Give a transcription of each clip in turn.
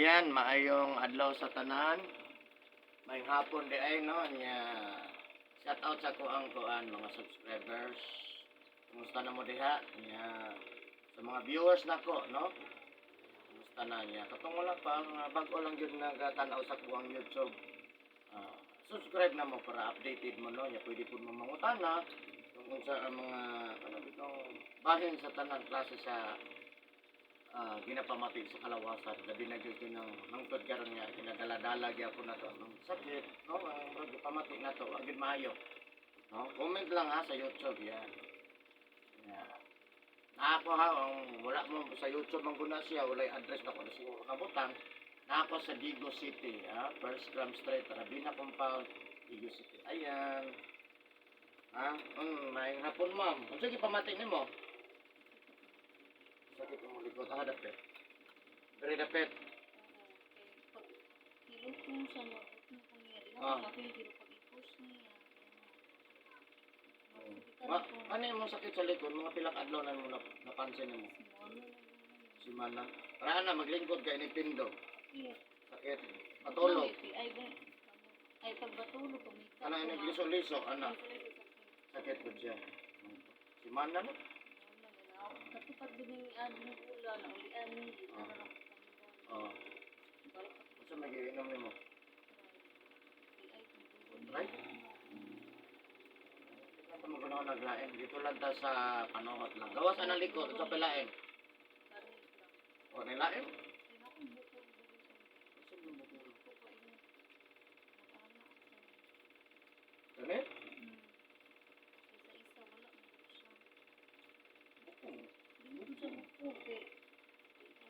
Yan, maayong adlaw sa tanan. Maayong hapon di ay, no, nya shout out sa kuang kuan mga subscribers. Kumusta na mo diha? Nya sa mga viewers nako, no? Kumusta na niya? Katong wala pa nga bag-o lang gyud nagatan-aw sa kuang YouTube. Ah, subscribe na mo para updated mo, no. Nya pwede pud mo mangutana kung unsa ang mga ano bitong bahin sa tanan klase sa ginapamati sa kalawasan, labi na gyud ng hangtod karon nga ginadala-dala gyapon nato ang sakit, no, ang murag gipamati nato ang gyud maayo, no. Comment lang ha sa YouTube yan. Yeah. Na ako ha, ang wala mo sa YouTube ang guna siya, walay address na ko na siguro nabutang na ako sa Digos City ha, First Gram Street, Rabina Compound, Digos City. Ayan ha, maayong hapon, ma'am. Unsa gipamati nimo? Sakit ang likod ah, dapit. Very dapit. Pag hilot ko siya, maabot na ko niya. Di na ko pero pag i-push niya. Ma, ano yung sakit sa likod? Mga pila ka adlaw na mo napansin nimo? Simana. Para na maglingkod ka ini pindo. Sakit. Matulog. Ay, ay pagbatulog kumita. Ano ini liso-liso ana. Sakit po siya. Simana no? Katupad din ni Ading ula na ulian ni. Oh. Unsa may giinom nimo? Right? Ito mo ganaw naglain. Dito lang ta sa panuhot lang. Gawas ana likod sa pilain. O nilain? Kani?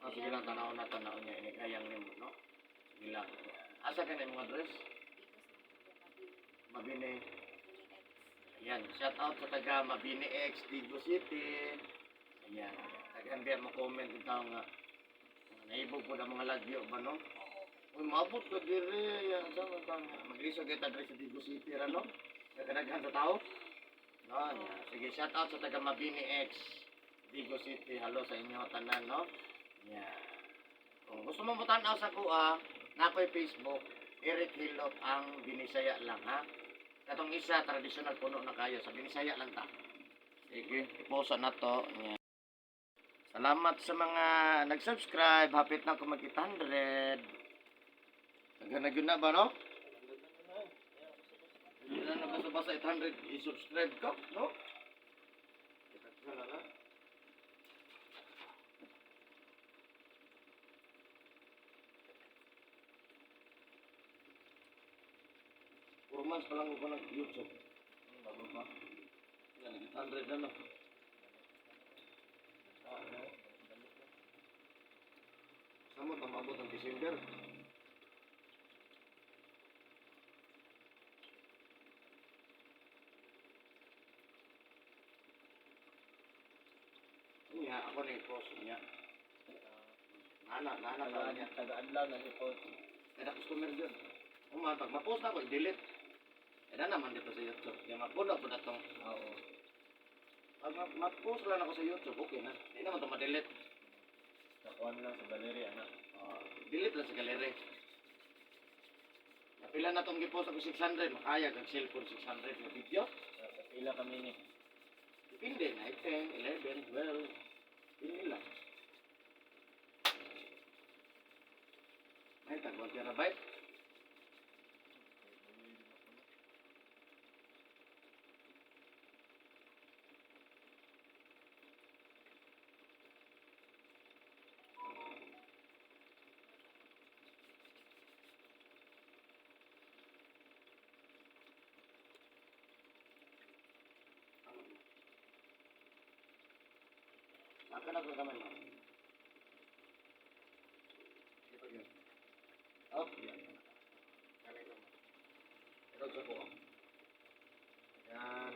Ah, sige lang, tanaw na tanaw niya. Inigayang nimo, no? Sige lang. Asa ka na yung mga dress? Mabini. Ayan, shout out sa taga Mabini X, Digos City. Ayan, taga hindi mo comment ito nga. Naibog po ng mga lagyo ba, no? Uy, maabot ka dire. Ayan, sa mga tao nga. Maglisod kita dire sa Digos City, ra, no? Nagkadaghan sa tao. No, ayan. Sige, shout out sa taga Mabini X, Digos City. Hello sa inyo tanan, no? Ayan. Kung gusto mo tanaw sa kuha, nakoy Facebook, Eric Hilop ang Binisaya lang, ha? Katong isa, traditional puno na kayo. Sa Binisaya lang ta. Sige, iposa na to. Ayan. Salamat sa mga nag-subscribe. Hapit na ako mag 800. Taga na yun na ba, no? Hindi na nabasa-basa 800. I-subscribe ka, no? Kita na na. 4 months pa lang ako nag-YouTube. Bago pa. Yan, 800 na, no? Ah, no? Samot ang maabot ang December. Niya, ako na i-post niya. Nana, nana pa niya. Taga-adlaw na si Coach. Kada customer dyan. Uma, pag ma-post na ako, i-delete. Kada naman dito sa YouTube. Kaya mapuno po na itong. Oo. Pag ma-post lang ako sa YouTube, okay na. Hindi naman ito ma-delete. Nakuha na lang sa gallery, anak. Ah, delete lang sa gallery. Napila na itong gipost ako 600. Makaya kag cellphone 600 na video. Sa pila kami ni. Depende na. 10, 11, 12. Depende lang. Ay, tag 1 terabyte. Akin ako kamay mo. Ito yun. Oh, yan. Kanay ko. Pero sa ko. Yan.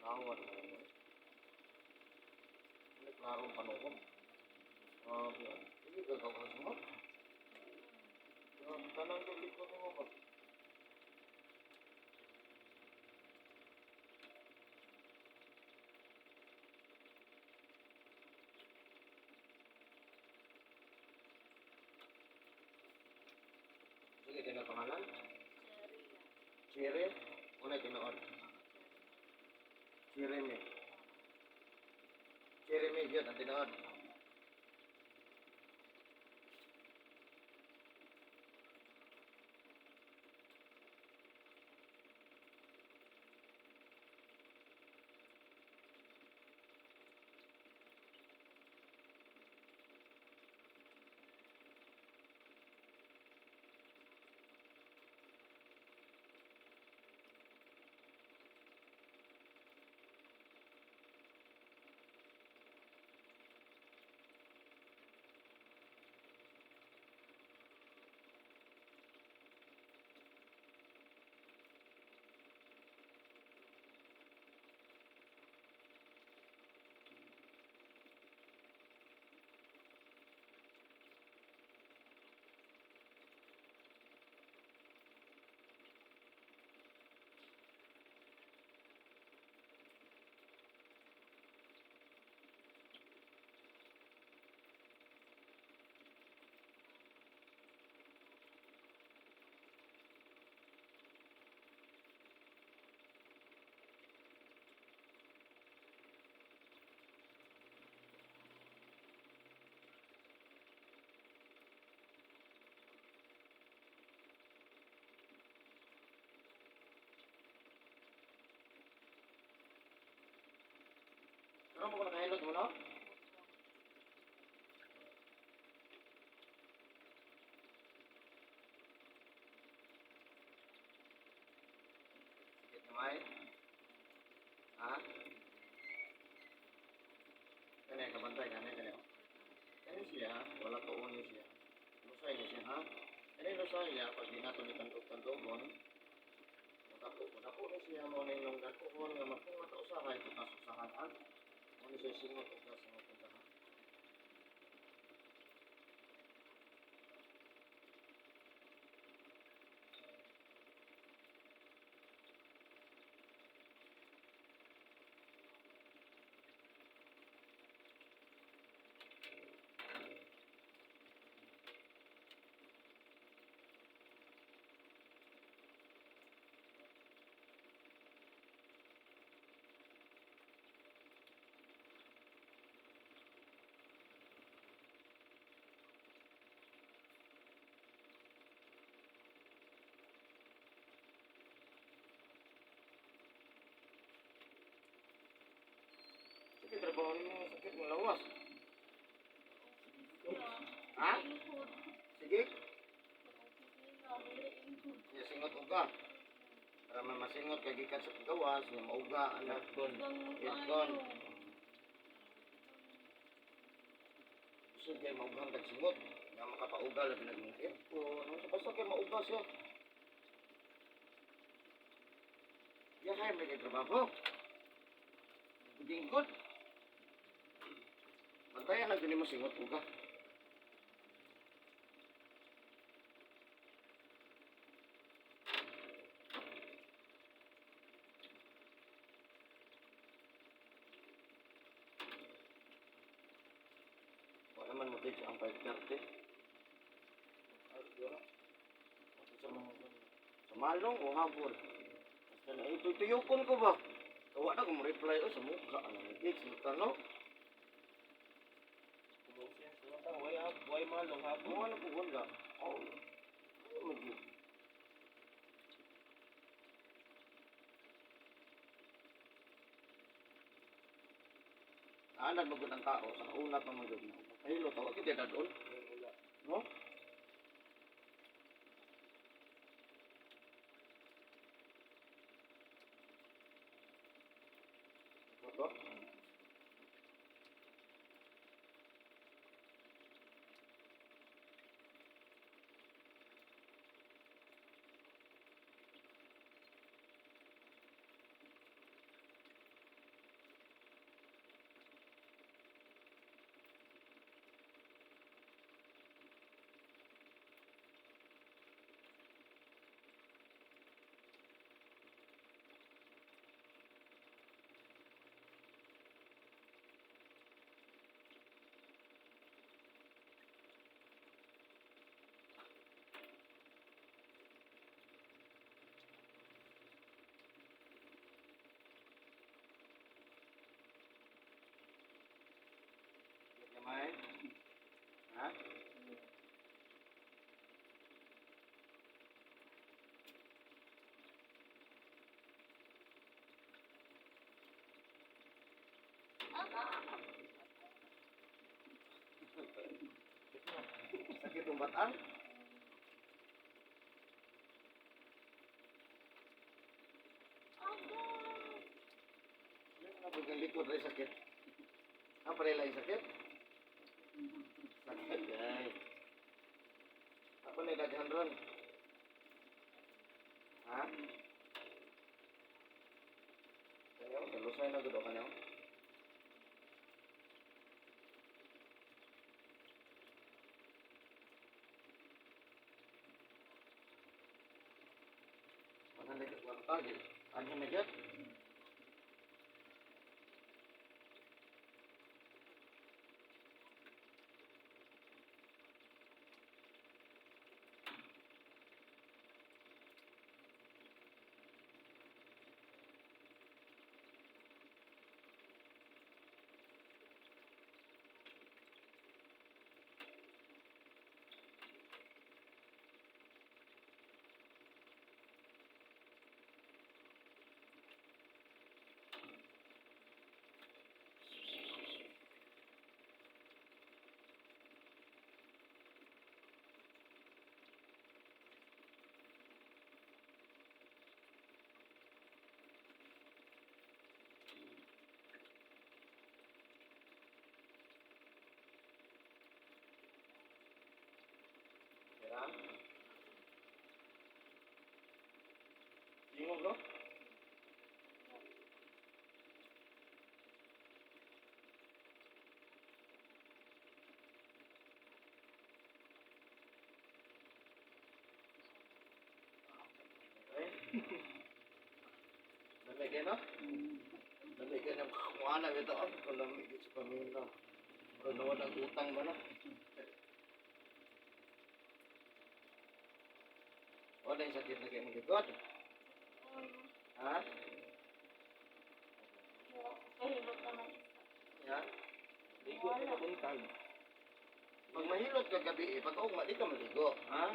Nawar. Klarong panukom. Oh, sige ka ka mo. Tanang tubig ko mo ba? Sige, kaya pangalan? Cherry. Chire. Una tinuod. Chire me. Chire me gyud ang tinuod. Pero mo ko nakahilot mo, no? Sige, kamay. Ha? Kani, kabantay, kani, kani. Kani siya, wala tuon niya siya. Lusay niya siya, ha? Kani lusay niya, pag di nato ni tandog-tandogon, mutako, mutako ni siya, mo na inyong dakuhon, nga mapunga ta usahay, tutas usahan, ha? Mo ni siya singot, ugas, singot, ugas, ha? Sige, trabaho nimo, sakit mo lawas. Ha? Ingkod. Sige, Ingkod. niya singot uga. Para man masingot kay gikan sa paggawas, niya mauga ana. Aircon. Aircon. Gusto kay maugang kag singot. Nga makapauga labi nag mga aircon. Ano sa basta kay mauga siya. Ya kay may kay trabaho. Jingkot. Bantayan lang gani mo singot uga. Wala man mo take ang 5:30. Ay, wala. Sa mga sa malong o habol. Basta na ito, tuyokon ko ba? Tawa na kung reply o sa mukha. Ano, text mo tano? Way up, way malong hapon. Mo ano ko wala. Oh. Ano mo gyud? Anad magud ang tao sa una pa man gud na. Kahilo tawa gid dadon. No? Motor? Batang? Agay! Ano ang likod ay sakit? Ah, parela ay sakit? Sakit, ay. Ako na daghan ron. Ha? Kanyo, kalusay na gud kanyo. Maganda ka kwarta, ano na gyud? Diba? Ingog, no? Okay. Lamig eh, no? Lamig eh, kumuha na ito. Oh, lamig sa pamilya. Pero nawala ang utang ba, no? Wala yung sakit na kayo magigod. Ha? Kahilot naman. Ya? Ligo na buntag. Pag mahilot ka gabi, eh, pag ugma, di ka maligo. Ha?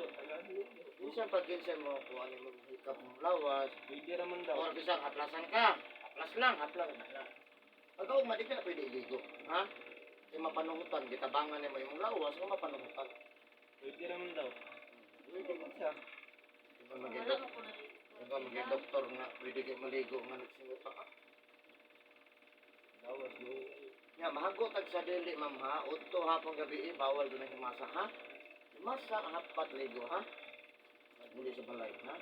Minsan pag kinsa mo, kung ano mo hikap mo lawas, Pwede raman daw. or bisang haplasan ka. Haplas lang, haplas lang. Pag ugma, di ka na pwede iligo. Ha? Kaya mapanuhutan, gitabangan mo yung lawas, o mapanuhutan. Pwede raman daw. Pwede man siya. Di ba maging Wala mo ko naligo. di ba maging doktor nga, pwede kayo maligo nga nagsimuta ka. Lawas no. Nga, mahagot ag sa dili, ma'am, ha? Udto hapong gabi, eh, bawal doon ang himasa, ha? Himasa, hapat ligo, ha? Pagmuli sa balay, ha?